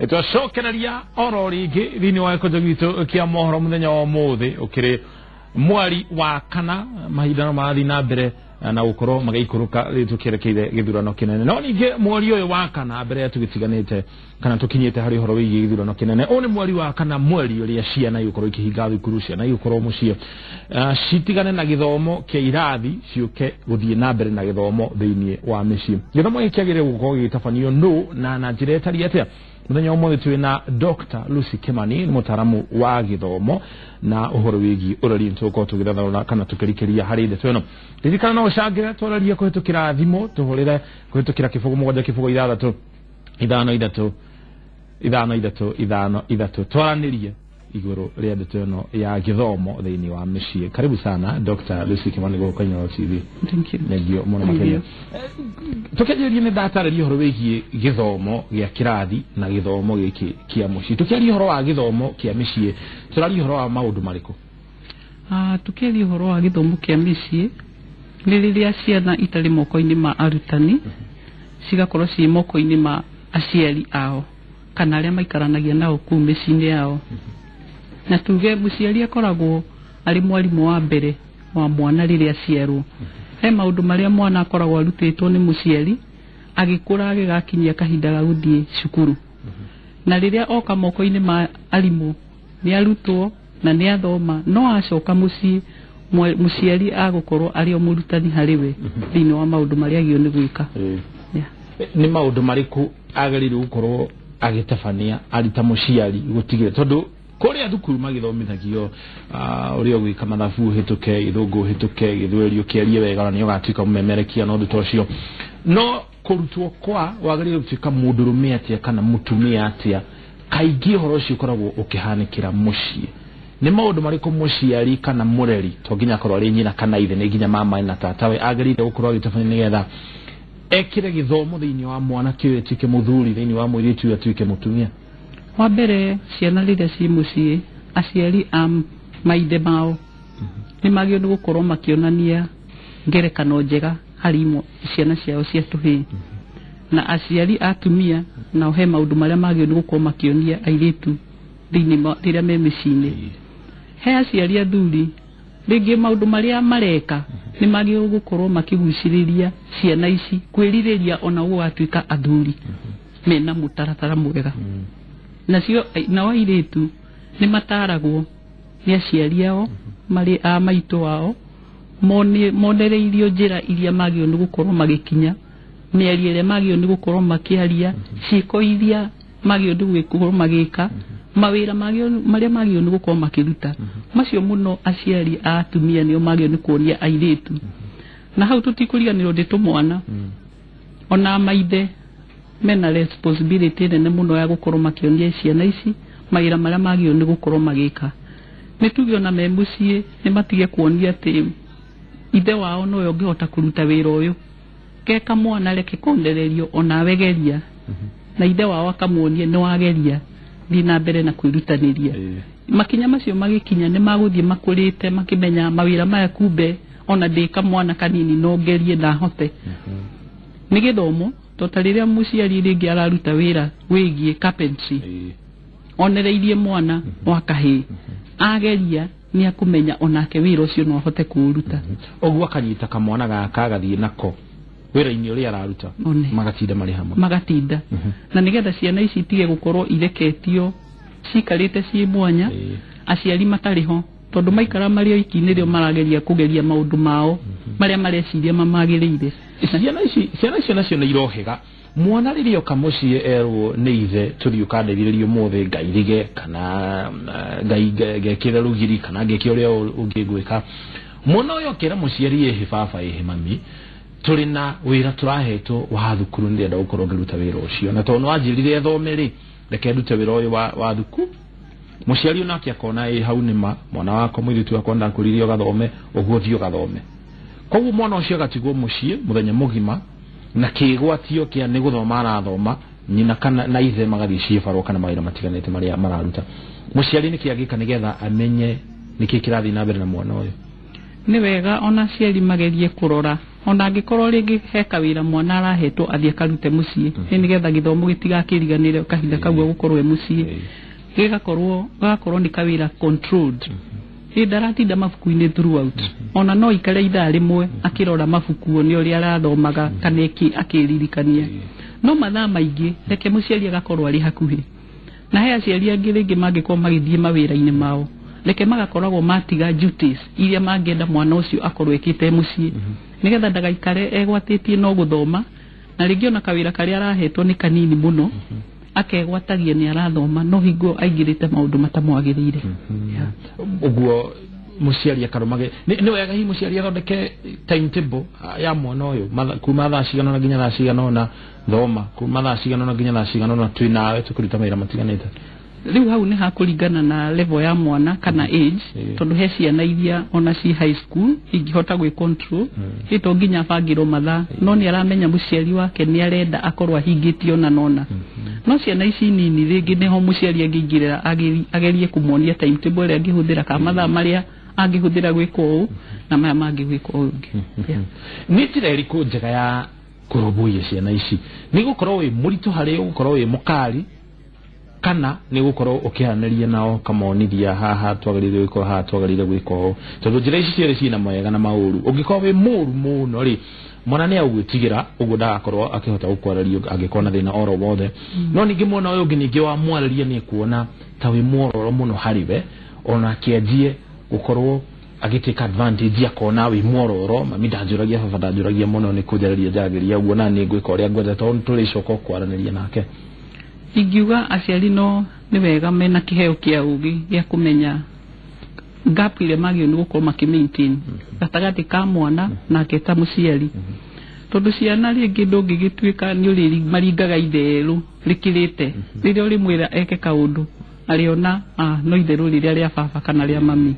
Twacokereria oro rĩngĩ thĩinĩ wa gĩkonjo gitũ kĩa mohoro mũthenya wa ũmũthĩ ũkĩrĩ mweri wa kana. Mahinda no marathiĩ na mbere na gũkorwo magĩikũrũka rĩu tũkĩerekeire gĩthurano kĩnene, no ningĩ mweri ũyũ wa kana mbere ya tũgĩtiganĩte kana tũkinyĩte harĩ ũhoro wĩgiĩ gĩthurano kĩnene, ũyũ nĩ mweri wa kana, mweri ũrĩa ciana igũkorwo ikĩhinga thukuru, ciana igũkorwo mũciĩ, citigane na gĩthomo kĩa irathi, ciũke gũthiĩ na mbere na gĩthomo thĩinĩ wa mĩciĩ. Gĩthomo gĩkĩ kĩagĩrĩire gũkorwo gĩgĩtabanio nũ na njĩra ĩtariĩ atĩa? Mũthenya ũmũthĩ twĩ na Dr. Lucy Kimani, nĩ mũtaaramu wa gĩthomo na ũhoro wĩgiĩ ũreri. Nĩ tũgũkorwo tũgĩthathaũra kana tũkĩrikĩria harĩ ndeto ĩno. Ririkana no ũcangĩre, twararie kũhĩtũkĩra thimũ, tũhũrĩre kũhĩtũkĩra 0 7 0 6 5 3 5 3 5 3, twaranĩrie igũrũ rĩa ndeto ĩno ya gĩthomo thĩinĩ wa mĩciĩ. Karibu sana, Dr. Lucy Kimani, gũkũ Inooro TV. Thank you. Thengio mũno makĩria. Tũkĩanjĩrĩria, nĩ ndatarĩria ũhoro wĩgiĩ gĩthomo gĩa kĩrathi na gĩthomo gĩkĩ kĩa mũciĩ. Tũkĩaria ũhoro wa gĩthomo kĩa mĩciĩ, tũraria ũhoro wa maũndũ marĩkũ? Tukiaria ũhoro wa gĩthomo kĩa mĩciĩ, nĩ rĩrĩa ciana itarĩ moko-inĩ ma arutani, cigakorwo ciĩ moko-inĩ ma aciari ao kana arĩa maikaranagia nao kũu mĩciĩ-inĩ yao. Na tuge mũciari akoragwo arĩ mwarimũ wa mbere wa mwana rĩrĩa aciarwo. He maũndũ marĩa mwana akoragwo arutĩtwo nĩ mũciari agĩkũra, agĩgakinyia kahinda ga gũthiĩ cukuru. Na rĩrĩa oka moko-inĩ ma arimũ, nĩ arutwo na nĩ athoma, no acoka mũciĩ, mũciari agũkorwo arĩ o mũrutani harĩ we thĩinĩ wa maũndũ marĩa agĩrĩirwo nĩ gwĩka. Yeah. Nĩ maũndũ marĩkũ agĩrĩirwo gũkorwo agĩtabania arĩ ta mũciari gũtigĩrĩra, tondũ kũrĩa thukuru magĩthomithagio ũrĩa ũgwĩka mathabu ũhĩtũke, gĩthũngũ ũhĩtũke, gĩthweri ũkĩarie wega na nĩ ũgatuĩka mũmemerekia na ũndũ ta ũcio, no kũrutwo kwa wagĩrĩirwo gũtuĩka mũndũrũme atĩa kana mũtumia atĩa, kaingĩ ũhoro ũcio ũkoragwo ũkĩhanĩkĩra mũciĩ. Nĩ maũndũ marĩkũ mũciari kana mũreri, to nginya akorwo arĩ nyina kana ithe, nĩ nginya mama na tatawe, agĩrĩire gũkorwo agĩtabania nĩgetha ekĩre gĩthomo thĩinĩ wa mwanake ũyũ atuĩke mũthuri, thĩinĩ wa mũirĩtu ũyũ atuĩke mũtumia? Wa mbere, ciana rĩrĩa ciĩ mũciĩ, aciari a maithe mao nĩ magĩrĩirwo nĩ gũkorwo makĩonania ngerekano njega harĩ ciana ciao cia tũhĩĩ, na aciari a atumia nao he maũndũ marĩa magĩrĩirwo nĩ gũkorwo makĩonia airĩtu thĩinĩ rĩrĩa me mĩciĩ-inĩ. He aciari athuri, rĩngĩ maũndũ marĩa mareka nĩ magĩrĩirwo gũkorwo makĩgucĩrĩria ciana ici kwĩrirĩria ona gũgatuĩka athuri mena mũtaratara mwega. Nacio nao airĩtu nĩ mataragwo nĩ aciari ao marĩ a maitũ wao, monereirio njĩra iria magĩrĩirwo nĩ gũkorwo magĩkinya, mĩario ĩrĩa magĩrĩirwo nĩ gũkorwo makĩaria, ciĩko iria magĩrĩirwo nĩ gũkorwo magĩka, mawĩra marĩa magĩrĩirwo nĩ gũkorwo makĩruta. Macio mũno aciari a atumia nĩo magĩrĩirwo nĩ kuonia airĩtu. Na hau tũtikũriganĩrwo ndĩ tũmwana, ona maithe mena responsibility nene mũno ya gũkorwo makĩonia ciana ici mawĩra marĩa magĩrĩirwo nĩ gũkorwo magĩka. Nĩ tuge ona me mũciĩ nĩ matige kuonia atĩ ithe wao nowe ũngĩhota kũruta wĩra ũyũ. Geka mwana reke konererio onawe geria, na ithe wao akamuonia nĩ wageria, thiĩ na mbere na kwĩrutanĩria. Makinya macio magĩkinya, nĩ magũthiĩ makũrĩte makĩmenya mawĩra maya, kumbe ona ndĩ kamwana kanini no ngerie na hote. Nĩ gĩthomo, to ta rĩrĩa mũciari rĩngĩ araruta wĩra wĩgiĩ carpentry, onereirie mwana wa kahĩĩ, ageria nĩ akũmenya onake wĩra ũcio no ahote kũũruta. Ũguo akanyita kamwana gaka agathiĩ nako wĩra-inĩ ũrĩa araruta. One. Magatinda marĩ hamwe. Magatinda, na nĩgetha ciana ici itige gũkorwo ireketio cikarĩte ciĩ mwanya, aciari matarĩ ho, tondũ maikara marĩ oiki nĩrĩo marageria kũgeria maũndũ mao marĩa mareciria mamagĩrĩire. Ciana ici, ciana icio nacio nĩ irohĩga. Mwana rĩrĩa oka mũciĩ erwo nĩ ithe, tũthiĩ ũkandeithĩrĩrie ũmũthĩ ngairige kana ngekĩre rũgiri kana ngeke ũrĩa ũngĩ ngwĩka, mwana ũyũ akĩra mũciari, "Ĩhĩ baba, ĩhĩ mami, tũrĩ na wĩra tũrahetwo wa thukuru, nĩndĩrenda gũkorwo ngĩruta wĩra ũcio, na tondũ nĩwanjĩrire thome rĩ, reke ndute wĩra ũyũ wa thukuru." Mũciari onake akona, "Ĩ hau nĩma mwana wakwa, mũirĩtu wakwa, ndakwĩrire ũgathome ũguo, thiĩ ũgathome." Koguo mwana ũcio agatigwo mũciĩ mũthenya mũgima na kĩgwatio kĩa nĩ gũthoma arathoma, nyina kana na ithe magathiĩ ciĩbarũa kana mawĩra matiganĩte marĩa mararuta. Mũciari nĩkĩ angĩka nĩgetha amenye nĩkĩ kĩrathiĩ na mbere na mwana ũyũ? Nĩ wega ona aciari magerie kũrora. Ona angĩkorwo rĩngĩ he kawĩra mwana arahetwo athiĩ akarute mũciĩ, nĩgetha gĩthomo gĩtigakĩriganĩre kahinda kau egũkorwo e mũciĩ, gagakorwo nĩ kawĩra controlled. Ĩ ndaratinda mabuku-inĩ throughout, ona no ikare ithaa rĩmwe akĩrora mabuku one ũrĩa arathomaga kana akĩririkania, no mathaa maingĩ reke mũciari agakorwo arĩ hakuhĩ. Na he aciari angĩ rĩngĩ mangĩkorwo magĩthiĩ mawĩra-inĩ mao, reke magakoragwo matiga duties iria mangĩenda mwana ũcio akorwo ekĩte mũciĩ, nĩgetha ndagaikare egwatĩtie no gũthoma, na rĩngĩ ona kawĩra karĩa arahetwo nĩ kanini mũno, akegwatagia nĩ arathoma no hingo aingĩrĩte maũndũ matamwagĩrĩire. Ũguo mũciari akarũmage nĩ wega hihi mũciari athondeke timetable ya mwana ũyũ, kuma thaa cigana ũna nginya thaa cigana ũna thoma, kuma thaa cigana ũna nginya thaa cigana ũna twĩ nawe tũkĩruta mawĩra matiganĩte. Rĩu hau nĩ hakũringana na level ya mwana kana age, tondũ he ciana iria ona ci high school ingĩhota gwĩ control, ĩ to nginya abangĩrwo mathaa, no nĩ aramenya mũciari wake nĩ arenda akorwo ahingĩtie ona nona. No ciana ici nini rĩngĩ nĩho mũciari angĩingĩrĩra agerie kũmuonia timetable ĩrĩa angĩhũthĩra kana mathaa marĩa angĩhũthĩra gwĩka ũũ na maya mangĩ gwĩka ũũ ũngĩ. Nĩ njĩra ĩrĩkũ njega ya kũrũmbũiya ciana ici? Nĩ gũkorwo wĩ mũritũ harĩ gũkorwo wĩ mũkari, kana nĩ gũkorwo ũkĩaranĩria nao ũkamonithia haha twagĩrĩire gwĩka haha twagĩrĩire gwĩka ũũ? Tondũ njĩra ici cierĩ ciĩna mawega na maũru. Ũngĩkorwo wĩ mũru mũno rĩ, mwana nĩ agwĩtigĩra, ũguo ndagakorwo akĩhota gũkwarĩria angĩkorwo na thĩna oro wothe. No ningĩ mwana ũyũ ũngĩ ningĩ wamwarĩria nĩ ekuona ta wĩ mwororo mũno harĩ we, ona akĩanjie gũkorwo agĩtake advantage, akona wĩ mwororo, mami ndanjũragia, baba ndanjũragia mũno, nĩ kũnjarĩria njaragĩria ũguo, na nĩ ngwĩka ũrĩa ngwenda tondũ tũrĩcoka kwaranĩria nake. Ingiuga aciari no nĩ wega mena kĩheo kĩa ũgĩ gĩa kũmenya gap ĩrĩa magĩrĩirwo nĩ gũkorwo makĩ maintain gatagatĩ ka mwana nake ta mũciari, tondũ ciana rĩngĩ ndũngĩgĩtuĩka nĩ ũrĩ maringaga itherũ rĩkĩrĩte rĩrĩa ũrĩmwĩra eke kaũndũ arĩona no itherũ rĩrĩa rĩa baba kana rĩa mami.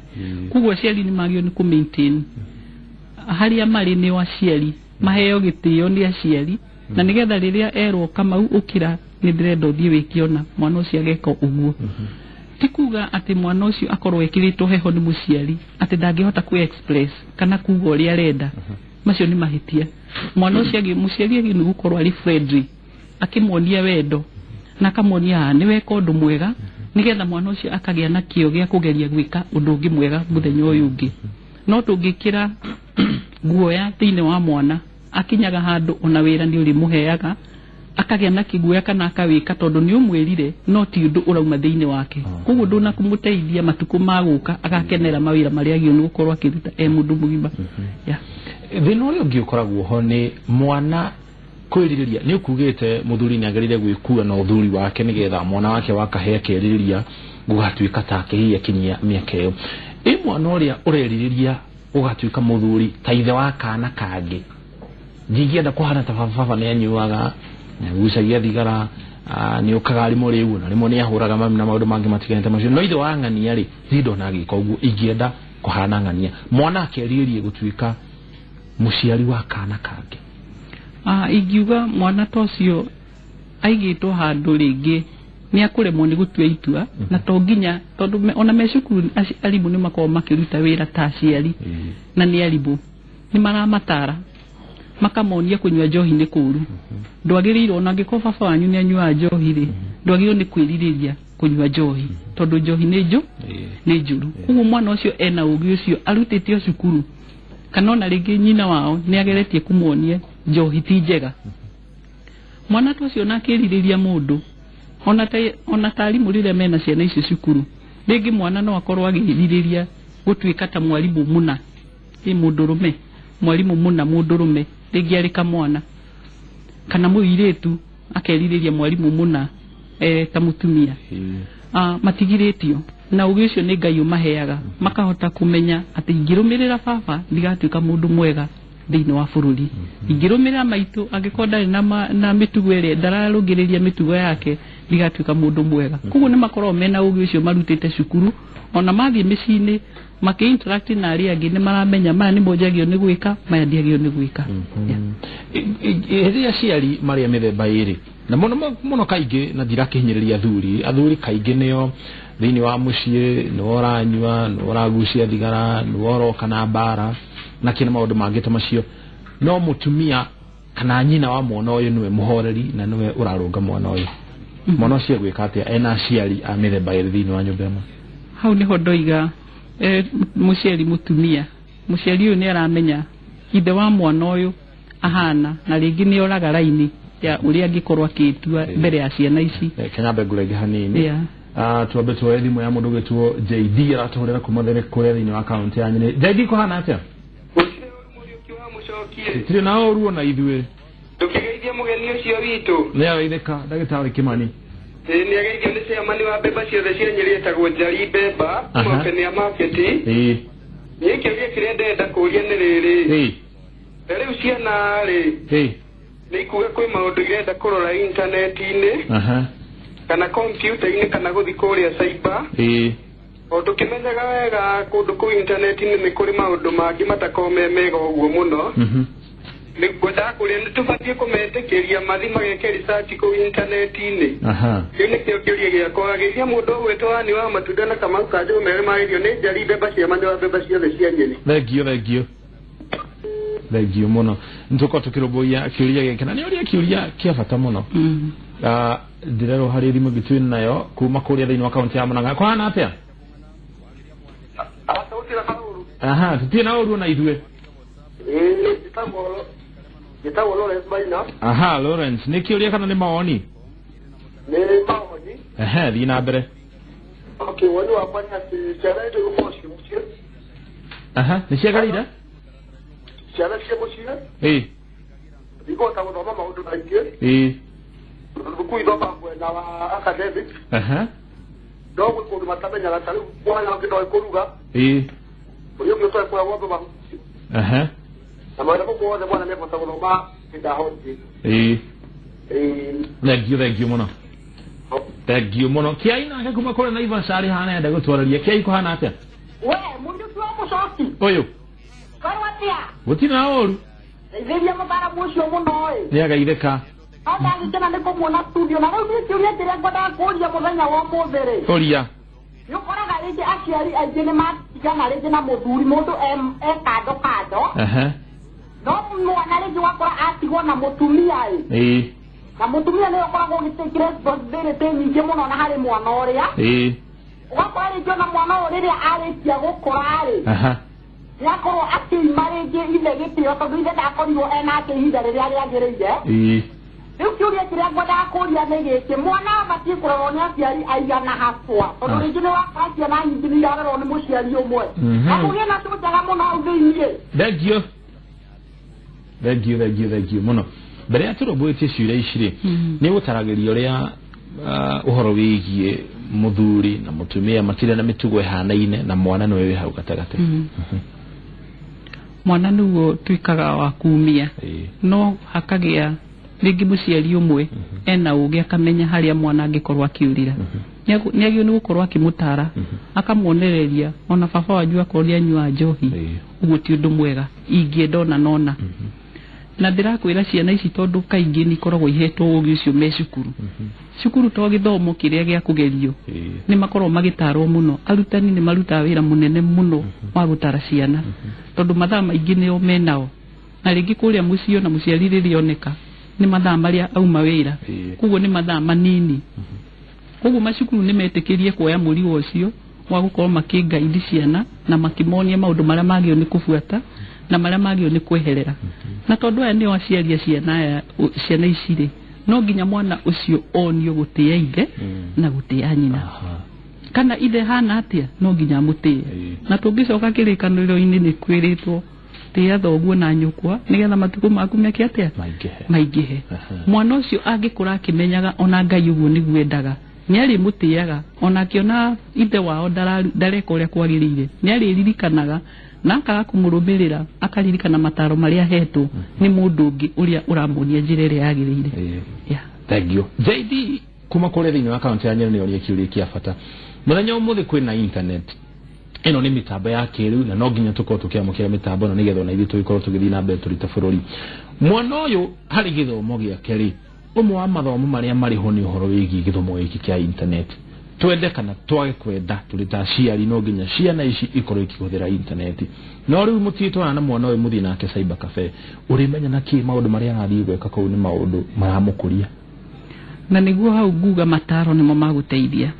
Koguo aciari nĩ magĩrĩirwo nĩ kũ maintain harĩa marĩ nĩo aciari, maheo gĩtĩo nĩ aciari, na nĩgetha rĩrĩa erwo Kamau ũkĩra nĩ ndĩrenda ũthiĩ wĩke ona, mwana ũcio ageka ũguo. Ti kuga atĩ mwana ũcio akorwo ekĩrĩtwo heho nĩ mũciari atĩ ndangĩhota kwĩ express kana kuga ũrĩa arenda, macio nĩ mahĩtia. Mwana ũcio mũciari agĩrĩirwo nĩ gũkorwo arĩ friendly, akĩmuonia wendo na akamuonia nĩ weka ũndũ mwega, nĩgetha mwana ũcio akagĩa na kĩo gĩa kũgeria gwĩka ũndũ ũngĩ mwega mũthenya ũyũ ũngĩ. No tũngĩkĩra guoya thĩinĩ wa mwana, akinyaga handũ ona wĩra nĩ ũrĩmũheaga akagĩa na kĩguoya kana akawĩka tondũ nĩ ũmwĩrire, no ti ũndũ ũrauma thĩinĩ wake. Koguo ndũnakũmũteithia matukũ ma gũka agakenera mawĩra marĩa agĩrĩirwo nĩ gũkorwo akĩruta e mũndũ mũgima. Thĩna ũrĩa ũngĩ ũkoragwo ho nĩ mwana kwĩrirĩria. Nĩ ũkugĩte mũthuri nĩ agĩrĩire gwĩkua na ũthuri wake nĩgetha mwana wake wa kahĩĩ akerirĩria gũgatuĩka take hihi akinyia mĩaka ĩyo. Ĩ mwana ũrĩa ũrerirĩria gũgatuĩka mũthuri ta ithe wa kana kangĩ, ndingĩenda kũhana ta baba nĩ anyuaga, nĩ agucagia thigara, nĩ ũkaga arĩ mũrĩu, na rĩmwe nĩ ahũraga mami na maũndũ mangĩ matiganĩte macio, no ithe wa ng'ania rĩ niĩ ndona agĩka ũguo, ingĩenda kũhana ng'ania. Mwana akerirĩria gũtuĩka mũciari wa kana kangĩ. Ingiuga mwana ta ũcio aigĩtwo handũ rĩngĩ nĩ akũremwo nĩ gũtua itua, na to nginya tondũ ona me cukuru arimũ nĩ makoragwo makĩruta wĩra ta aciari, na nĩ arimũ nĩ maramatara makamonia kũnyua njohi nĩ kũũru, ndwagĩrĩirwo ona angĩkorwo baba wanyu nĩ anyuaga njohi rĩ, ndwagĩrĩirwo nĩ kwĩrirĩria kũnyua njohi tondũ njohi nĩ njũru. Koguo mwana ũcio ena ũgĩ ũcio arutĩtio cukuru, kana ona rĩngĩ nyina wao nĩ ageretie kũmuonia njohi ti njega. Mwana ta ũcio ona akĩrirĩria mũndũ, ona ta arimũ rĩrĩa mena ciana icio cukuru, rĩngĩ mwana no akorwo agĩrirĩria gũtuĩka ta mwarimũ mũna, ĩ mũndũrũme, mwarimũ mũna mũndũrũme, rĩngĩ arĩ kamwana, kana mũirĩtu akerirĩria mwarimũ mũna ta mũtumia. Matigirĩtio na ũgĩ ũcio nĩ Ngai ũmaheaga, makahota kũmenya atĩ ingĩrũmĩrĩra baba ndigatuĩka mũndũ mwega thĩinĩ wa bũrũri, ingĩrũmĩrĩra maitũ angĩkorwo ndarĩ na mĩtugo ĩrĩa ndararũngĩrĩria mĩtugo yake ndigatuĩka mũndũ mwega. Koguo nĩ makoragwo mena ũgĩ ũcio marutĩte cukuru, ona mathiĩ mĩciĩ-inĩ makĩ interact na arĩa angĩ nĩ maramenya maya nĩmo njagĩrĩirwo nĩ gwĩka, maya ndiagĩrĩirwo nĩ gwĩka. Rĩrĩa aciari marĩ a mĩthemba ĩrĩ na mũno mũno kaingĩ, na ndirakĩhinyĩrĩria athuri kaingĩ nĩo thĩinĩ wa mũciĩ nĩwe ũranyua, nĩwe ũragucia thigara, nĩwe ũroka na mbara na kĩna maũndũ mangĩ ta macio, No mũtumia kana nyina wa mwana ũyũ nĩwe mũhoreri na nĩwe ũrarũnga mwana ũyũ. Mwana ũcio egwĩka atĩa ena aciari a mĩthemba ĩrĩ thĩinĩ wa nyũmba ĩmwe? Hau nĩho ndoiga mũciari mũtumia, mũciari ũyũ nĩ aramenya ithe wa mwana ũyũ ahana, na rĩngĩ nĩ oraga raini ya ũrĩa angĩkorwo akĩtua mbere ya ciana ici. Kenya ngũrenge hanini. Twambe tuoe thimũ ya mũndũ ũgwĩtwo JD aratũhũrĩra kuma kũrĩa thĩinĩ wa kaũntĩ ya Nyĩrĩ. JD, kũhana atĩa? Tũtirĩ na ũru ona ithuĩ. Ndũkĩgeithie mũgeni ũcio witũ. Nĩ ageithĩka ndagĩtarĩ Kĩmani. Nĩ ageithio nĩ chairman wa mbemba ciothe cia Nyĩrĩ etagwo Njari Mbemba Open Market. Niĩ kĩũria kĩrĩa ndĩrenda kũũria nĩ rĩrĩ, rĩu ciana rĩ nĩ ikuga kwĩ maũndũ irenda kũrora intaneti-inĩ kana kompiuta-inĩ kana gũthiĩ kũrĩa cyber. O tũkĩmenyaga wega kũndũ kũu intaneti-inĩ nĩ kũrĩ maũndũ mangĩ matakoragwo me mega ũguo mũno. Nĩ ngwendaga kũũria nĩ tũbatiĩ kũmetĩkĩria mathiĩ mageke research kũu intaneti-inĩ? Kĩu nĩkĩo kĩũria gĩakwa. Geithia mũndũ ũgwĩtwo Wani wa Matunda na Kamau Kanjũ merĩ magĩrio nĩ Njari Mbemba chairman wa mbemba ciothe cia Nyĩrĩ. Thengio, thengio, thengio mũno. Nĩtũkorwo tũkĩrũmbũiya kĩũria gĩkĩ na nĩ ũria kĩũria kĩa bata mũno. Ndĩrerwo harĩ thimũ ĩngĩ twĩ nayo kuma kũrĩa thĩinĩ wa kaũntĩ ya Murang'a. Kũhana atĩa? Aha, tũtirĩ na ũru ona ithuĩ. Njĩtagwo Lawrence Maina. Aha, Lawrence, nĩ kĩũria kana nĩ mawoni? Nĩ mawoni. Ehe, thiĩ na mbere. Okay, woni wakwa nĩ atĩ ciana icio gũkorwo ciĩ mũciĩ. Aha, nĩ ciagarire? Ciana ciĩ mũciĩ. Ikũhota gũthoma maũndũ maingĩ. Thukuru ithomaga mwena wa academic. No gwĩ kũndũ matamenyaga, ta rĩu mwana ũngĩ ndoĩ kũruga. Ũrĩa ũngĩ ũtoĩ kũrĩa gwothe mahuti. Na mawĩra mau mothe mwana nĩekũhota gũthoma hĩndĩ ya holiday. Thengio, thengio mũno. Thengio mũno. Kĩai nake kuma kũrĩa Naivasha arĩ haha nĩarenda gũtwarĩria. Kĩai kũhana atĩa? We, mũndũ wa mũcoki. Ũyũ. Korwo atĩa? Gũtirĩ na ũru. Ndeithĩria mũtaaramu ũcio mũno ĩ. Nĩ ageithĩka. No ndagĩkena nĩ kũmuona studio, na rĩu niĩ kĩũria kĩrĩa ngwendaga kũũria mũthenya wa ũmũthĩ rĩ. Ũria. Nĩ ũkoraga rĩngĩ aciari aingĩ nĩ matigana rĩngĩ na mũthuri, mũndũ e kando kando. No mwana rĩngĩ wakora atigwo na mũtumia ĩ. Na mũtumia nĩwe ũkoragwo ũgĩtake responsibility nyingĩ mũno na harĩ mwana ũrĩa. Ũgakora rĩngĩ ona mwana ũyũ rĩrĩa arĩkia gũkũra rĩ, nĩakorwo akĩima rĩngĩ ithe gĩtĩo tondũ ithe ndakorirwo enake ihinda rĩrĩa rĩagĩrĩire. Rĩu kĩũria kĩrĩa ngwendaga kũũria nĩ gĩkĩ, mwana abatiĩ kũrorwo nĩ aciari aigana hakwa? Tondũ rĩngĩ nĩ wakora ciana nyingĩ nĩ irarerwo nĩ mũciari ũmwe. Na kũgĩe na njega mũno hau thĩiniĩ. Thengio, thengio, thengio, thengio mũno. Mbere ya tũrũmbũĩtie ciũria ici rĩ, nĩ gũtaragĩria ũrĩa ũhoro wĩgiĩ mũthuri na mũtumia matirĩ na mĩtugo ĩhanaine na mwana nĩwe wĩ hau gatagatĩ. Mwana nĩguo tuĩkaga wa kumia, no hakagĩa rĩngĩ mũciari ũmwe ena ũgĩ akamenya harĩa mwana angĩkorwo akĩũrĩra. Nĩagĩrĩirwo nĩ gũkorwo akĩmũtara, akamuonereria ona baba wanyu akorwo nĩanyua njohi, ũguo ti ũndũ mwega, ingĩenda ona nona. Na ndĩrakwĩra ciana ici tondũ kaingĩ nĩ ikoragwo ihetwo ũgĩ ũcio me cukuru. Cukuru to gĩthomo kĩrĩa gĩa kũgerio, nĩ makoragwo magĩtarwo mũno. Arutani nĩ marutaga wĩra mũnene mũno wa gũtara ciana, tondũ mathaa maingĩ nĩo menao. Na rĩngĩ kũrĩa mũciĩ ona mũciari rĩrĩa oneka nĩ mathaa marĩa auma wĩra, koguo nĩ mathaa manini. Koguo macukuru nĩ metĩkĩrie kuoya mũrigo ũcio wa gũkorwo makĩngaidi ciana na makĩmonia maũndũ marĩa magĩrĩirwo nĩ kũbuata na marĩa magĩrĩirwo nĩ kweherera. Na tondũ aya nĩo aciari a ciana aya, ciana ici rĩ, no nginya mwana ũcio onio gũtĩa ithe na gũtĩa nyina. Kana ithe hana atĩa, no nginya amũtĩe. Na tũngĩcoka kĩrĩkanĩro-inĩ nĩ kwĩrĩtwo tĩa thoguo na nyũkwa nĩgetha matukũ maku meke atĩa? Maingĩhe. Mwana ũcio angĩkũra akĩmenyaga ona Ngai ũguo nĩguo endaga, nĩarĩmũtĩaga ona akĩona ithe wao ndareka ũrĩa kwagĩrĩire, nĩarĩririkanaga na akaga kũmũrũmĩrĩra, akaririkana mataro marĩa ahetwo nĩ mũndũ ũngĩ ũrĩa ũramuonia njĩra ĩrĩa yagĩrĩire. Thank you. JD kuma kũrĩa thĩinĩ wa kaũntĩ ya Nyeri nĩ oria kĩũria kĩa bata. Mũthenya ũmũthĩ kwĩna internet, ĩno nĩ mĩtambo ya kĩrĩu na no nginya tũkorwo tũkĩamũkĩra mĩtambo ĩno nĩgetha ona ithuĩ tũgĩkorwo tũgĩthiĩ na mbere tũrĩ ta bũrũri. Mwana ũyũ harĩ gĩthomo gĩake rĩ, ũmwe wa mathomo marĩa marĩ ho nĩ ũhoro wĩgiĩ gĩthomo gĩkĩ kĩa internet. Twende kana twage kwenda tũrĩ ta aciari no nginya ciana ici ikorwo ikĩhũthĩra intaneti. No rĩu mũtiĩtwarana na mwana ũyũ mũthiĩ nake cyber cafe, ũrĩmenya na kĩ maũndũ marĩa arathiĩ gwĩka kũu nĩ maũndũ maramũkũria. Na nĩguo hau nguga mataro nĩmo magũteithia.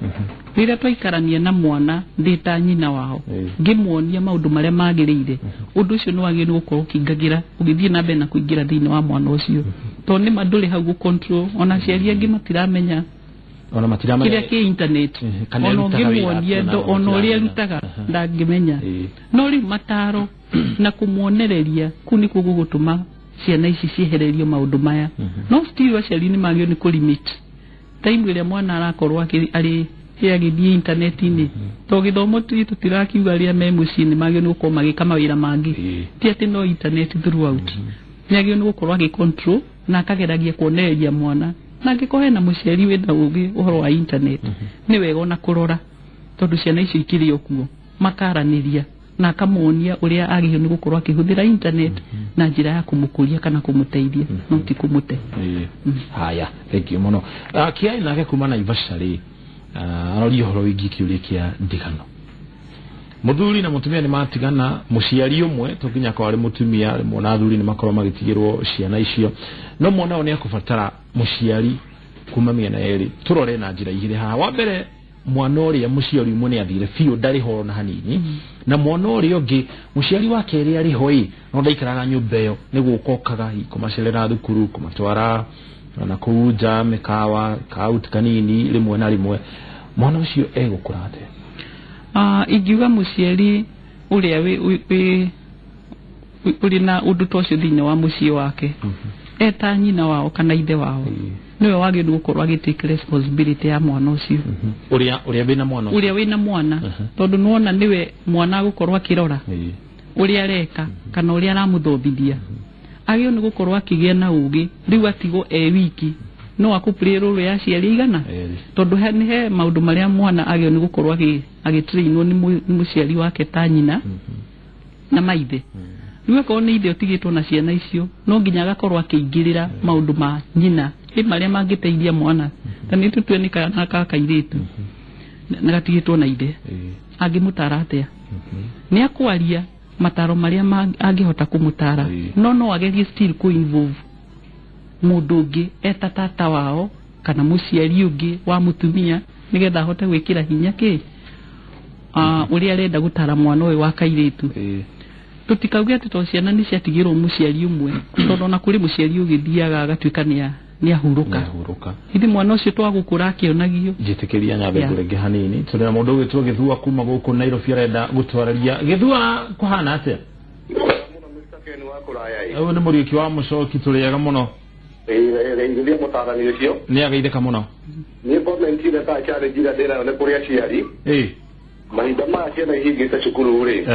Rĩrĩa twaikarania na mwana ndĩ ta nyina wao, ngĩmuonia maũndũ marĩa magĩrĩire, ũndũ ũcio nĩ wagĩrĩirwo nĩ gũkorwo ũkĩingagĩra ũgĩthiĩ na mbere na kũingĩra thĩinĩ wa mwana ũcio. Tondũ nĩma ndũrĩ hau gũ control, ona aciari angĩ matiramenya ona matiramenya kĩrĩa kĩ internet, ona ũngĩmuonia ona ũrĩa arutaga ndangĩmenya. No rĩu mataro na kũmuonereria kũu nĩkuo gũgũtũma ciana ici ciehererio maũndũ maya. No still aciari nĩ magĩrĩirwo nĩ kũ-limit time ĩrĩa mwana arakorwo arĩ agĩthiĩ intaneti-inĩ. To gĩthomo tũtirakiuga arĩa me mũciĩ nĩ magĩrĩirwo nĩ gũkorwo magĩka mawĩra mangĩ, ti atĩ no internet throughout. Nĩ agĩrĩirwo nĩ gũkorwo agĩ control na akageragia kuonereria mwana. Na angĩkorwo hena mũciari wĩna ũgĩ ũhoro wa internet, nĩ wega ona kũrora tondũ ciana icio ikĩrĩ o kuo, makaranĩria na akamuonia ũrĩa agĩrĩirwo nĩ gũkorwo akĩhũthĩra internet na njĩra ya kũmũkũria kana kũmũteithia, no ti kũmũte. Haya, thank you mũno. Kĩai nake kuma Naivasha rĩ, aroria ũhoro wĩgiĩ kĩũria kĩa ndigano. Mũthuri na mũtumia nĩ matigana, mũciari ũmwe to nginya akorwo arĩ mũtumia, rĩmwe na athuri nĩ makorwo magĩtigĩrwo ciana icio, no mwana ũyũ nĩ akũbatara mũciari kuma mĩena yerĩ. Tũrore na njĩra igĩrĩ haha. Wa mbere, mwana ũrĩa mũciari ũmwe nĩ athire biũ, ndarĩ ho ona hanini, na mwana ũrĩa ũngĩ mũciari wa kerĩ arĩ ho ĩ, no ndaikaraga nyũmba ĩyo, nĩ gũka okaga kũmacerera thukuru, kũmatwara na kũu nja mĩkawa kauti kanini rĩmwe na rĩmwe. Mwana ũcio egũkũra atĩa? Ingiuga mũciari ũrĩa ũrĩ na ũndũ ta ũcio thĩinĩ wa mũciĩ wake, eta nyina wao kana ithe wao, nĩwe wagĩrĩirwo gũkorwo agĩ take responsibility ya mwana ũcio. Ũrĩa wĩna mwana, ũrĩa wĩna mwana, tondũ nĩwona nĩwe mwana agũkorwo akĩrora ũrĩa areka kana ũrĩa aramũthomithia. Agĩrĩirwo nĩ gũkorwo akĩgĩa na ũgĩ, rĩu atigwo e wiki, no akũplay role ya aciari aigana, tondũ nĩ he maũndũ marĩa mwana agĩrĩirwo nĩ gũkorwo agĩtrainwo nĩ mũciari wake ta nyina na maithe. Rĩu akorwo nĩ ithe ũtigĩtwo na ciana icio, no nginya agakorwo akĩingĩrĩra maũndũ ma nyina ĩ marĩa mangĩteithia mwana. Ta nĩ tũtue nĩ kana ka kairĩtu na gatigĩtwo na ithe, angĩmũtara atĩa? Nĩ akwaria mataro marĩa angĩhota kũmũtara, no agerie still kũ involve mũndũ ũngĩ eta tata wao kana mũciari ũngĩ wa mũtumia, nĩgetha ahote gwĩkĩra hinya kĩ ũrĩa arenda gũtara mwana ũyũ wa kairĩtu. Tũtikauge atĩ to ciana nĩ ciatigĩrwo mũciari ũmwe, tondũ ona kũrĩ mũciari ũgĩthiaga agatuĩka nĩ ahurũka. Ithe mwana ũcio twagũkũra akĩonagio. Njĩtĩkĩria nyambe ngũrenge hanini, tũrĩ na mũndũ ũgwĩtwo Gĩthua kuma gũkũ Nairobi arenda gũtwarĩria. Gĩthua, kũhana atĩa? Ũyũ nĩ Mũriũki wa Mũcoki, tũrĩega mũno. Geithia mũtarani ũcio. Nĩ ageithĩka mũno. Nĩ comment ĩrĩa ta challenge ĩrĩa ndĩnayo nĩ kũrĩ aciari. Mahinda maya ciana ihingĩte cukuru rĩ,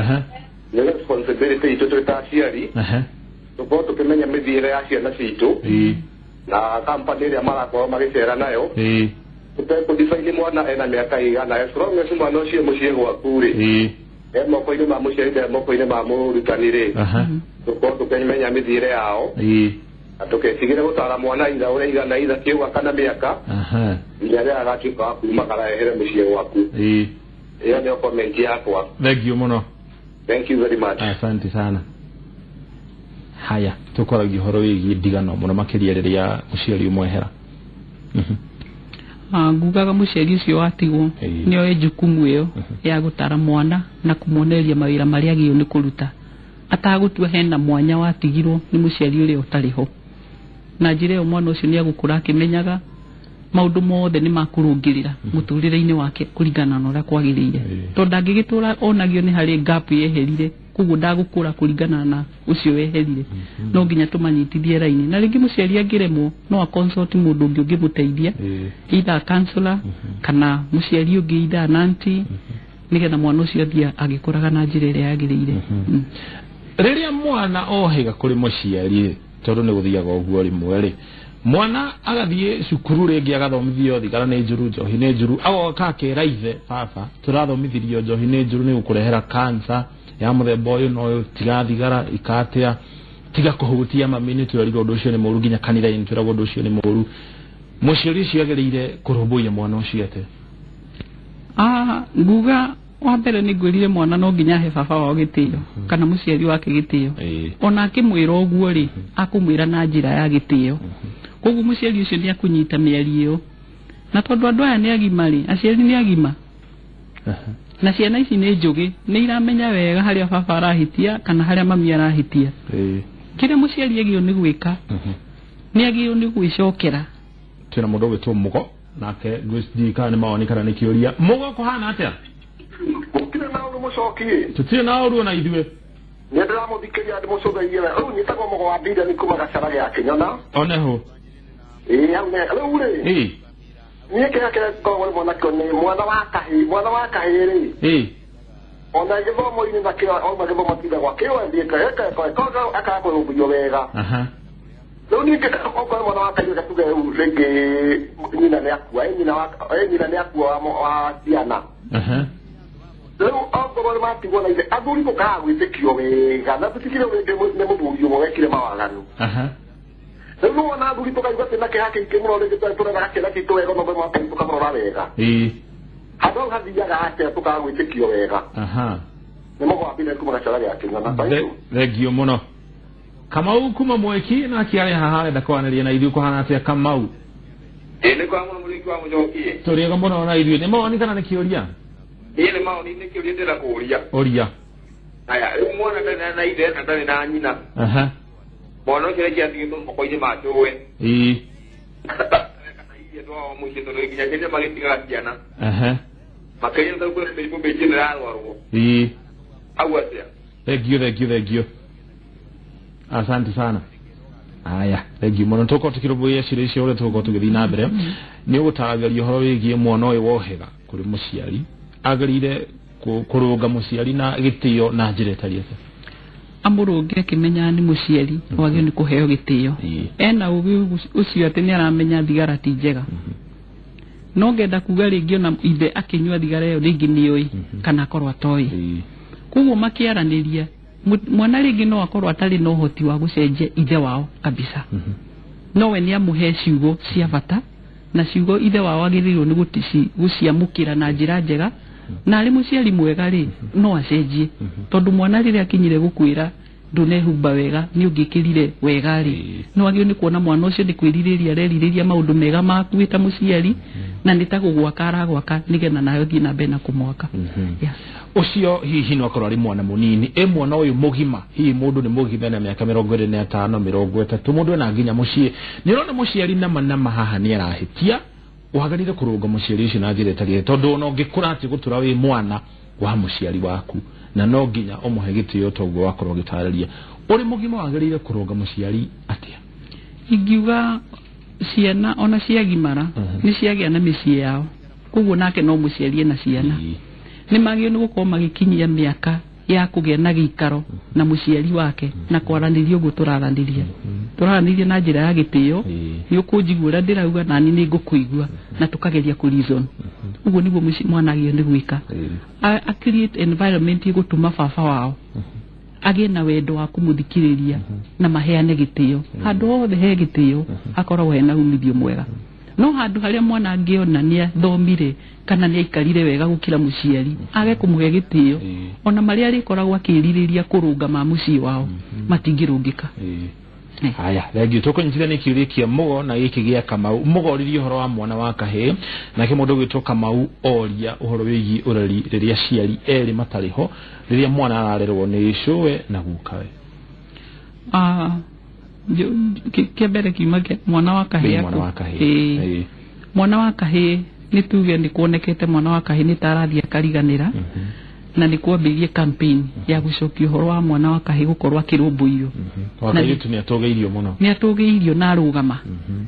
nĩ responsibility itũ twĩ ta aciari tũkorwo tũkĩmenya mĩthiĩre ya ciana citũ na company ĩrĩa marakorwo magĩcera nayo. Tũtekũ-define mwana ena mĩaka ĩigana, as long as mwana ũcio mũciĩ gwaku rĩ, e moko-inĩ ma mũciari na moko-inĩ ma mũrutani rĩ, tũkorwo tũkĩmenya mĩthiĩre yao, na tũketigĩre gũtara mwana itha ũrĩa igana itha kĩũga kana mĩaka nginya rĩrĩa agatuĩka wa kuumagara ehere mũciĩ gwaku. Ĩyo nĩyo comment yakwa. Thank you mũno. Thank you very much. Asante sana. Haya, tũkwaragia ũhoro wĩgiĩ ndigano mũno makĩria rĩrĩa mũciari ũmwe ehera. Ngugaga mũciari ũcio watigwo nĩ oe jukumu ĩyo ya gũtara mwana na kũmuonereria mawĩra marĩa agĩrĩirwo nĩ kũruta, atagũtua hena mwanya watigirwo nĩ mũciari ũrĩa ũtarĩ ho. Na njĩra ĩyo mwana ũcio nĩ agũkũra akĩmenyaga maũndũ mothe nĩ makũrũngĩrĩra mũtũrĩre-inĩ wake kũringana na ũrĩa kwagĩrĩire, tondũ ndangĩgĩtũra onagio nĩ harĩ gap yeherire, koguo ndagũkũra kũringana na ũcio weherire. No nginya tũmanyitithie raini, na rĩngĩ mũciari angĩremwo no a consult mũndũ ũngĩ ũngĩmũteithia, either counselor kana mũciari ũngĩ, either an auntie, nĩgetha mwana ũcio athiĩ agĩkũraga na njĩra ĩrĩa yagĩrĩire. Rĩrĩa mwana ohĩga kũrĩ mũciari, tondũ nĩ gũthiaga ũguo rĩmwe rĩ, mwana agathiĩ cukuru rĩngĩ agathomithio thigara nĩ njũru, njohi nĩ njũru, agoka akera ithe, baba tũrathomithirio njohi nĩ njũru, nĩ gũkũrehera cancer ya mũthemba ũyũ na ũyũ, tiga thigara ikatia, tiga kũhutia mami, nĩ twerirwo ũndũ ũcio nĩ mũũru, nginya kanitha-inĩ twĩragwo ũndũ ũcio nĩ mũũru. Mũciari ũcio agĩrĩire kũrũmbũiya mwana ũcio atĩa? Nguga wa mbere nĩ ngwĩrire mwana no nginya ahe baba wao gĩtĩo kana mũciari wake gĩtĩo. Ona akĩmwĩra ũguo rĩ, akũmwĩra na njĩra ya gĩtĩo. Koguo mũciari ũcio nĩ akũnyita mĩario ĩyo. Na tondũ andũ aya nĩ agima rĩ, aciari nĩ agima. Na ciana ici nĩ njũgĩ, nĩ iramenya wega harĩa baba arahĩtia kana harĩa mami arahĩtia. Kĩrĩa mũciari agĩrĩirwo nĩ gwĩka, nĩ agĩrĩirwo nĩ gwĩcokera. Twĩna mũndũ ũgwĩtwo Mũgo, nake ngwĩciria kana nĩ mawoni kana nĩ kĩũria. Mũgo kũhana atĩa? Gũtirĩ na ũru mũcoki. Tũtirĩ na ũru ona ithuĩ. Nĩ ndĩramũthikĩria ndĩmũcũthĩirie wega. Rĩu nyitagwo Mũgo wa Mbira kuma Gacara gĩa Kĩnyona. Oneho. Ĩĩ hau nĩ rĩu rĩ. Niĩ kĩrĩa kĩrĩa ngoragwo rĩmwe nakĩo nĩ mwana wa kahĩĩ, mwana wa kahĩĩ rĩ. Ona gĩthomo-inĩ nakĩo auma gĩthomo tindagwo akĩũĩ akaga kũrũmbũiyo wega. Rĩu ningĩ okorwo mwana wa kahĩĩ gatuge rĩu rĩngĩ nyina nĩ akua, nyina nĩ akua wa ciana. Rĩu okorwo nĩ matigwo na ithe, athuri tũkaga gwĩtĩkio wega na tũtigire rĩngĩ nĩ mũthuri ũmwe wekire mawaganu. Rĩu nĩ wona athuri tũkaigua atĩ na kĩeha kĩingĩ mũno rĩngĩ tũreraga kĩana gitũ wega no mwena wa kahĩĩ tũkamũrora wega. Handũ hau hathiaga atĩa tũkaga gwĩtĩkio wega. Nĩ Mũgo wa Mbira kuma Gacara gĩa Kĩnyona. Thengio mũno. Kamau kuma Mweki nake arĩ haha arenda kwaranĩria na ithuĩ. Kũhana atĩa Kamau? Ĩĩ nĩ kwa mũno mũrĩki wa mũcoki. Tũrĩega mũno na ithuĩ. Nĩ mawoni kana nĩ kĩũria? Ĩĩ nĩ mawoni, nĩ kĩũria ndĩrenda kũũria. Ũria. Aya, rĩu mwana ndarĩ na ithe na ndarĩ na nyina. Mwana ũcio reke atigĩtwo moko-inĩ ma cũwe. Kana ithe twao mũciĩ tondũ nginya ciana magĩtigaga ciana. Makĩria nĩ kwĩna mĩrimũ mĩingĩ ĩrarwarwo. Hau atĩa? Thengio, thengio, thengio. Asante sana. Aya, thengio mũno. Tũkorwo tũkĩrũmbũiya ciũria icio ũrĩa tũgũkorwo tũgĩthiĩ na mbere. Nĩ ũgũtaragĩria ũhoro wĩgiĩ mwana ũyũ wohega kũrĩ mũciari. Agĩrĩire kũrũnga mũciari na gĩtĩo na njĩra ĩtariĩ atĩa? Amũrũnge akĩmenyaga nĩ mũciari wagĩrĩirwo nĩ kũheo gĩtĩo. Ena ũgĩ ũcio atĩ nĩ aramenya thigara ti njega. No ngenda kuga rĩngĩ ona ithe akĩnyua thigara ĩyo rĩngĩ nĩoĩ kana akorwo atoĩ. Koguo makĩaranĩria mwana rĩngĩ no akorwo atarĩ na ũhoti wa gũcenjia ithe wao kabisa. No we nĩ amũhe ciugo cia bata na ciugo ithe wao agĩrĩirwo nĩ gũciamũkĩra na njĩra njega. Na arĩ mũciari mwega rĩ, no acenjie. Tondũ mwana rĩrĩa akinyire gũkwĩra ndũnehumba wega, nĩ ũngĩkĩrire wega rĩ, no agĩrĩirwo nĩ kuona mwana ũcio nĩ kwĩrirĩria arerirĩria maũndũ mega maku wĩ ta mũciari, na nĩ ta gũgwaka aragwaka nĩgetha nawe ũthiĩ na mbere na kũmwaka. Ũcio hihi no akorwo arĩ mwana mũnini. Ĩ mwana ũyũ mũgima, hihi mũndũ nĩ mũgima na mĩaka 25, 30, mũndũ ena nginya mũciĩ. Nĩ ũrona mũciari nama nama haha nĩ arahĩtia. Wagĩrĩire kũrũnga mũciari ũcio na njĩra ĩtarĩ, tondũ ona ũngĩkũra atĩ gũtũra wĩ mwana wa mũciari waku na no nginya ũmũhe gĩtĩo toguo wakorwo ũgĩtarĩria. Ũrĩ mũgima wagĩrĩire kũrũnga mũciari atĩa? Ingiuga ciana ona ciagimara nĩ ciagĩa na mĩciĩ yao, koguo nake no mũciari ena ciana. Nĩ magĩrĩirwo nĩ gũkorwo magĩkinyia mĩaka ya kũgĩa na gĩikaro na mũciari wake na kwaranĩria ũguo tũraranĩria. Tũraranĩria na njĩra ya gĩtĩo, nĩ ũkũnjigua ũrĩa ndĩrauga na niĩ nĩ ngũkũigua, na tũkageria kũ reason. Ũguo nĩguo mwana agĩrĩirwo nĩ gwĩka. A create environment ĩgũtũma baba wao agĩe na wendo wa kũmũthikĩrĩria na maheane gĩtĩo. Handũ hothe he gĩtĩo hakoragwo hena umithio mwega. No handũ harĩa mwana angĩona nĩ athomire kana nĩ aikarire wega gũkĩra mũciari, age kũmũhe gĩtĩo, ona marĩa arĩkoragwo akĩrirĩria kũrũnga ma mũciĩ wao matingĩrũngĩka. Haya, thengio. Tũkũnyitithania kĩũria kĩa Mũgo na gĩkĩ gĩa Kamau. Mũgo oririe ũhoro wa mwana wa kahĩĩ, nake mũndũ ũgwĩtwo Kamau oria ũhoro wĩgiĩ ũreri rĩrĩa aciari erĩ matarĩ ho, rĩrĩa mwana ararerwo nĩ cũwe na gukawe. Kĩa mbere kiuma mwana wa kahĩĩ. Mwana wa kahĩĩ. Mwana wa kahĩĩ nĩ tuge nĩ kuonekete mwana wa kahĩĩ nĩ ta arathiĩ akariganĩra, na nĩ kwambĩrĩrie campaign ya gũcokia ũhoro wa mwana wa kahĩĩ gũkorwo akĩrũmbũiyo. Wa kairĩtu nĩ atũgĩirio mũno. Nĩ atũgĩirio na arũgama.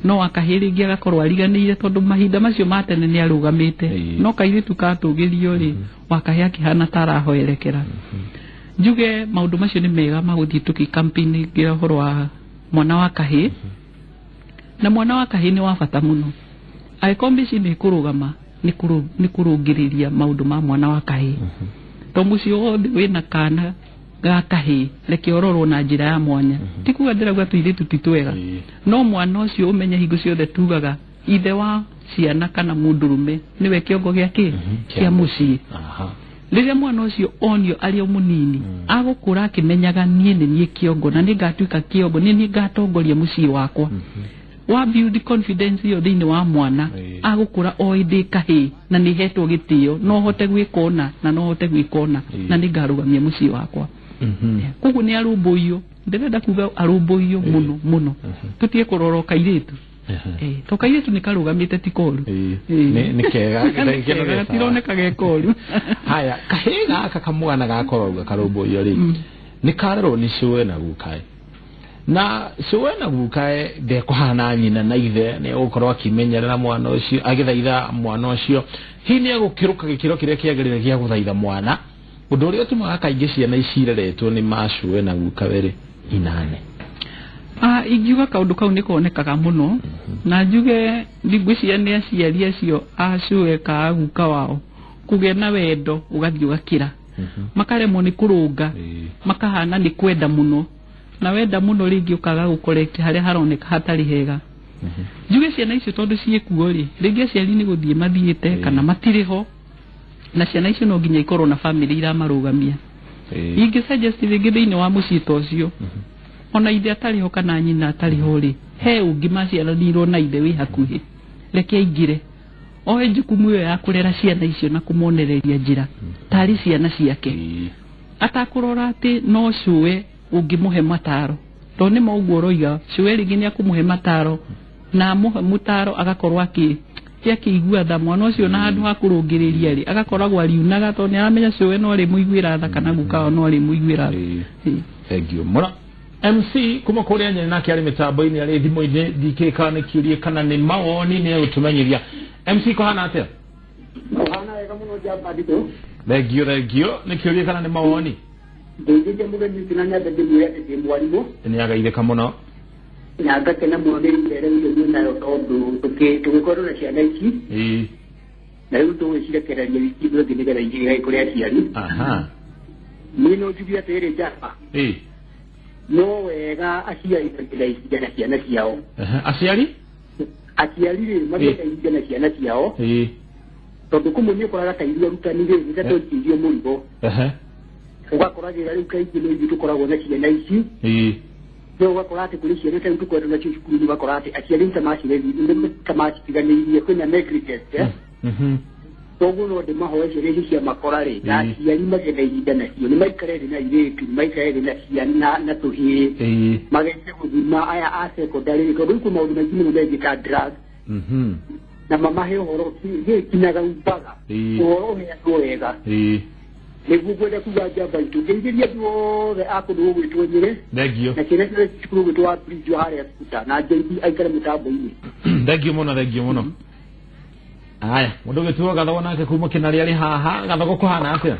No wa kahĩĩ rĩngĩ agakorwo ariganĩire tondũ mahinda macio ma tene nĩ arũgamĩte. No kairĩtu katũgĩrio rĩ, wa kahĩĩ akĩhana ta arahoerekera. Njuge maũndũ macio nĩ mega ma gũthiĩ tũkĩ campaign ũhoro wa mwana wa kahĩĩ. Na mwana wa kahĩĩ nĩ wa bata mũno. Angĩkorwo mĩciĩ nĩ ĩkũrũgama nĩ kũrũngĩrĩria maũndũ ma mwana wa kahĩĩ. To mũciĩ wothe wĩna kana ga kahĩĩ reke ũrorwo na njĩra ya mwanya. Ti kuga ndĩrauga tũirĩtu ti twega, no mwana ũcio ũmenye hingo ciothe tugaga ithe wa ciana kana mũndũrũme nĩwe kĩongo gĩa kĩ kĩa mũciĩ. Rĩrĩa mwana ũcio onio arĩ o mũnini agũkũra akĩmenyaga niĩ nĩ niĩ kĩongo na nĩ ngatuĩka kĩongo, niĩ nĩ ngatongoria mũciĩ wakwa. Wa build confidence ĩyo thĩinĩ wa mwana agũkũra o ĩndĩ kahĩĩ na nĩ hetwo gĩtĩo, no hote gwĩka ũna na no hote gwĩka ũna na nĩ ngarũgamia mũciĩ wakwa. Koguo nĩ arũmbũiyo, ndĩrenda kuga arũmbũiyo mũno mũno. Tũtige kũrora o kairĩtu. To kairĩtu nĩ karũgamĩte ti koru. Nĩ kega, gatironeka ge koru. Haya, kahĩĩ gaka kamwana gakorwo karũmbũiyo rĩ, nĩ karerwo nĩ cũwe na gukae. Na cũwe na gukae ndekũhana nyina na ithe, nĩ egũkorwo akĩmenyerera mwana ũcio, agĩthaitha mwana ũcio. Hihi nĩ egũkĩrũka gĩkĩro kĩrĩa kĩagĩrĩire gĩa gũthaitha mwana? Ũndũ ũrĩa ũtũmaga kaingĩ ciana ici ireretwo nĩ macũwe na gukawe rĩ, inane. Ingiuga kaũndũ kau nĩ konekaga mũno, na njuge ngwĩciria nĩ aciari acio a cũwe ka guka wao kũgĩa na wendo ũgathiĩ ũgakĩra, makaremwo nĩ kũrũnga, makahana nĩ kwenda mũno, na wenda mũno rĩngĩ ũkaga gũcorrect harĩa haroneka hatarĩ hega. Njuge ciana icio tondũ ciĩkuo rĩ, rĩngĩ aciari nĩ gũthiĩ mathiĩte kana matirĩ ho, na ciana icio no nginya ikorwo na famĩlĩ iramarũgamia. Ingĩ suggest rĩngĩ thĩinĩ wa mũciĩ ta ũcio, ona ithe atarĩ ho kana nyina atarĩ ho rĩ, he ũngĩ maciaranĩirwo na ithe wĩ hakuhĩ, reke aingĩre oe jukumu ĩyo ya kũrera ciana icio na kũmonereria njĩra tarĩ ciana ciake, atakũrora atĩ no cũwe ũngĩmũhe mataro, tondũ nĩ ma ũguo ũroiga cũwe rĩngĩ nĩ akũmũhe mataro na amũhe mũtaro agakorwo akĩigua tha mwana ũcio, na handũ ha kũrũngĩrĩria rĩ agakoragwo ariunaga tondũ nĩ aramenya cũwe no arĩmũiguĩra tha kana guka wao no arĩmũiguĩra tha. Thank you mũno MC kuma kũrĩa Nyeri, nake arĩ mĩtambo-inĩ, arĩ thimũ-inĩ, ndikĩĩ nĩ kĩũria kana nĩ mawoni nĩ egũtũmenyithia. MC kũhana atĩa? Kũhana wega mũno njamba nditũ. Thank you, thank you. Nĩ kĩũria kana nĩ mawoni? Ndĩngĩria mũgeni ũcio na nyambe ndĩmwĩre atĩ ndĩ mwarimũ. Nĩ agaithĩka mũno. Na ngakena mũno nĩ mĩere ĩyo mwĩ nayo tondũ tũgĩkorwo na ciana ici. Na rĩu tũgũcirekereria wiki ĩno ĩngĩ nĩgetha igĩre kũrĩ aciari. Niĩ no njuge atĩrĩrĩ njamba. No wega aciari magĩe ihinda na ciana ciao. Aciari? Aciari rĩ magĩe ihinda na ciana ciao. Tondũ kũmwe nĩ ũkoraga ta ithuĩ arutani rĩ, nĩ ta twaikĩirio mũrigo. Ũgakora rĩrĩa rĩu kaingĩ nĩ ithuĩ tũkoragwo na ciana ici. No ũgakora atĩ kũrĩ ciana ta rĩu tũkoretwo nacio cukuru-inĩ, ũgakora atĩ aciari nĩ ta macitiganĩirie, kwĩna negligence. Koguo no ndĩmahoe ciana ici cia makora rĩ, na aciari magĩe na ihinda nacio, nĩ maikare thĩ na airĩtu, nĩ maikare thĩ na ciana na tũhĩĩ, magerie gũthima aya a secondary, tondũ rĩu kwĩ maũndũ maingĩ mũno megiĩ ta drug, na mamahe ũhoro gĩkinyaga umbaga, ũhoro ũheanwo wega. Nĩguo ngwenda kuga njamba itũ, ngeithĩria andũ othe a kũndũ gũgwĩtwo Nyĩrĩ. Thank you. Na ciana ciothe cukuru gũgwĩtwo wa Bridge harĩa Skuta, na Njeithi aikare mũtambo-inĩ. Thank you mũno, thank you mũno. Aya, mũndũ ũgĩtuo Gathogo nake kuma Kĩnarĩ arĩ haha. Gathogo kũhana atĩa?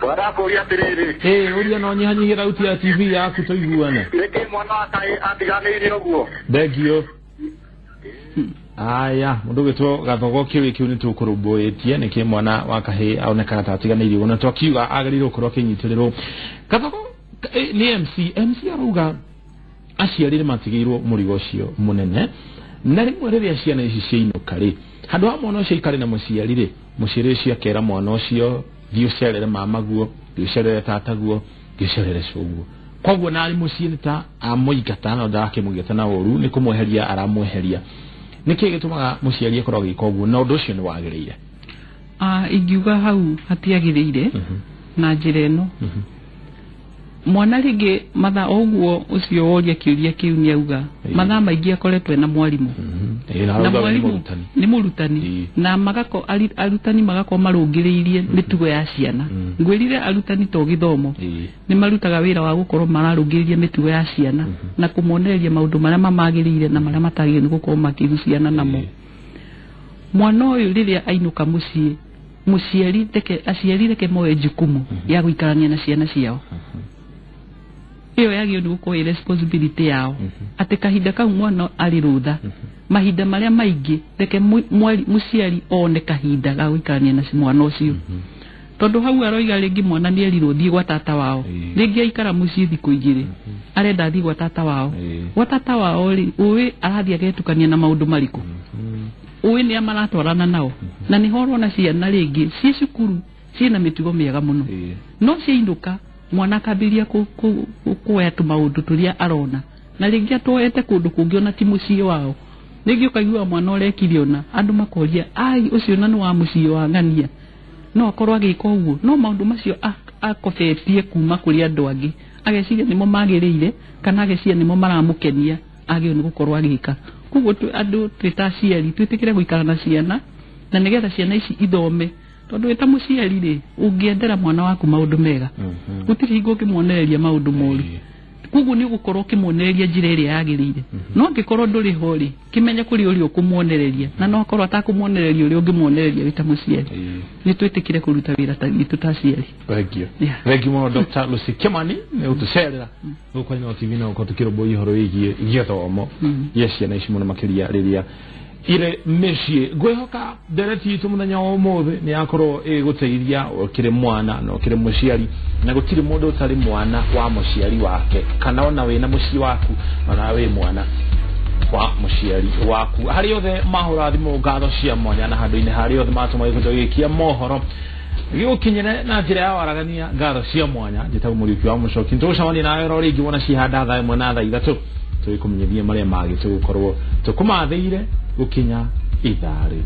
Warakũria atĩrĩrĩ. Ũria no nyihanyihie thauti ya TV yaku tũiguane. Nĩkĩ mwana wa kahĩĩ atiganĩirie ũguo? Thank you. Aya, mũndũ ũgĩtwo Gathogo kĩũria kĩu nĩ tũkũrũmbũĩtie nĩkĩ mwana wa kahĩĩ aonekaga ta atiganĩirie ũguo, na twakiuga agĩrĩirwo gũkorwo akĩnyitĩrĩrwo. Gathogo nĩ MC, MC arauga aciari nĩ matigĩirwo mũrigo ũcio mũnene, na rĩmwe rĩrĩa ciana ici ciainũka rĩ, handũ ha mwana ũcio aikare na mũciari rĩ, mũciari ũcio akera mwana ũcio thiĩ ũcerere mamaguo, thiĩ ũcerere tataguo, thiĩ ũcerere cũguo. Koguo na arĩ mũciĩ nĩ ta amũingata, no ndarakĩmũingata na ũru, nĩ kũmweheria aramweheria. Nĩkĩ gĩtũmaga mũciari akorwo agĩka ũguo, na ũndũ ũcio nĩ wagĩrĩire? Ingiuga hau hatiagĩrĩire na njĩra ĩno. Mwana rĩngĩ mathaa ũguo ũcio woria kĩũria kĩu nĩ auga mathaa maingĩ akoretwo ena mwarimũ. Na mwarimũ nĩ mũrutani, na magako arutani magakorwo marũngĩrĩirie mĩtugo ya ciana. Ngwĩrire arutani to gĩthomo, nĩ marutaga wĩra wa gũkorwo mararũngĩrĩria mĩtugo ya ciana na kũmonereria maũndũ marĩa mamagĩrĩire na marĩa matagĩrĩire nĩ gũkorwo makĩhuciana namo. Mwana ũyũ rĩrĩa ainũka mũciĩ, mũciari reke aciari reke moe jukumu ya gũikarania na ciana ciao. Ĩyo yagĩrĩirwo nĩ gũkorwo ĩ responsibility yao, atĩ kahinda kau mwana arĩ rũtha, mahinda marĩa maingĩ reke mũciari one kahinda ga gũikarania na mwana ũcio. Tondũ hau aroiga rĩngĩ mwana nĩ erirwo thiĩ gwa tata wao, rĩngĩ aikara mũciĩ thikũ igĩrĩ, arenda athiĩ gwa tata wao. Gwa tata wao rĩ, ũĩ arathiĩ agetukania na maũndũ marĩkũ? Ũĩ nĩa maratwarana nao. Na nĩho ũrona ciana rĩngĩ ciĩ cukuru ciĩna mĩtugo mĩega mũno. No ciainũka mwana akambĩrĩria kuoya tũmaũndũ tũrĩa arona, na rĩngĩ atoete kũndũ kũngĩ ona ti mũciĩ wao. Rĩngĩ ũkaigua mwana ũrekire ona andũ makoria ai ũcio na nĩ wa mũciĩ wa ng'ania, no akorwo agĩka ũguo. No maũndũ macio akobetie kuma kũrĩ andũ angĩ, ageciria nĩmo magĩrĩire kana ageciria nĩmo maramũkenia, agĩrĩirwo nĩ gũkorwo agĩka. Koguo andũ twĩ ta aciari twĩtĩkĩre gũikara na ciana, na nĩgetha ciana ici ithome, tondũ wĩ ta mũciari rĩ, ũngĩendera mwana waku maũndũ mega, gũtirĩ hingo ũngĩmuonereria maũndũ moru. Koguo nĩ ũgũkorwo ũkĩmuonereria njĩra ĩrĩa yagĩrĩire. No angĩkorwo ndũrĩ ho rĩ, kĩmenye kũrĩ ũrĩa ũkũmuonereria, na no akorwo atakũmuonereria ũrĩa ũngĩmuonereria wĩ ta mũciari. Nĩ twĩtĩkĩre kũruta wĩra witũ ta aciari. Thank you. Thank you mũno Dr. Lucy Kimani nĩ gũtũcerera gũkũ Inooro TV na gũkorwo tũkĩrũmbũiya ũhoro wĩgiĩ gĩthomo gĩa ciana ici mũno makĩria rĩrĩa irĩ mĩciĩ. Ngwĩhoka ndereti itũ mũthenya wa ũmũthĩ nĩ yakorwo ĩgũteithia ũkĩrĩ mwana na ũkĩrĩ mũciari, na gũtirĩ mũndũ ũtarĩ mwana wa mũciari wake, kana ona wĩna mũciĩ waku ona wĩ mwana wa mũciari waku. Harĩ othe mahũra thimũ ngatho cia mwanya, na handũ-inĩ harĩ othe matũma gĩkũnjo gĩkĩ mohoro gĩgũkinyĩre na njĩra ya waragania ngatho cia mwanya. Njĩtagwo Mũriũki wa Mũcoki, nĩtũgũcemania nawe oro rĩngĩ wona cihanda thaa 1 na thaa 3 tũgĩkũmenyithia marĩa mangĩ tũgũkorwo tũkũmathĩire gũkinya ithaa rĩu.